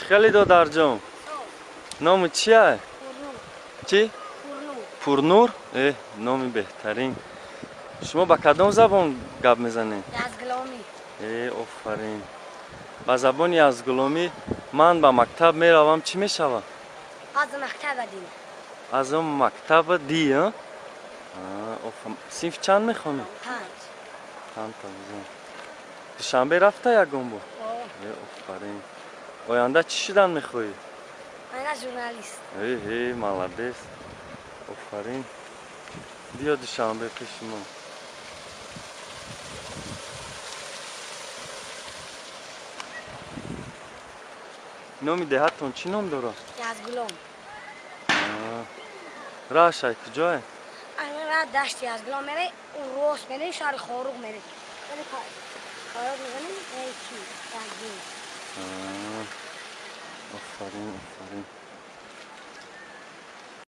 Хеле додарҷон, номи чия? Чӣ? Пурнур. Номи беҳтарин. Шумо ба кадом забон гап мезанед? Язгуломӣ. Офарин. Ба забони язгуломӣ ман ба мактаб меравам чӣ мешавад? Аз мактаба ди. Аз он мактаба ди? Синф чанд мехонӣ? Панҷ. Панҷ. Душанбе рафта ягон бор? Офарин. Оянда чӣ шудан мехоҳӣ? Оянда журналист. Молодец. Офарин. Биё Душанбе пеши мо. Номи деҳатон чӣ ном дорад? Язгулом. Раҳаш ай куҷое? Ра дашти Язгулом мере, рост мере, шаҳри Хоруғ мере. Хоруғ мезанем, чи? Язгулом. Офарин, офарин.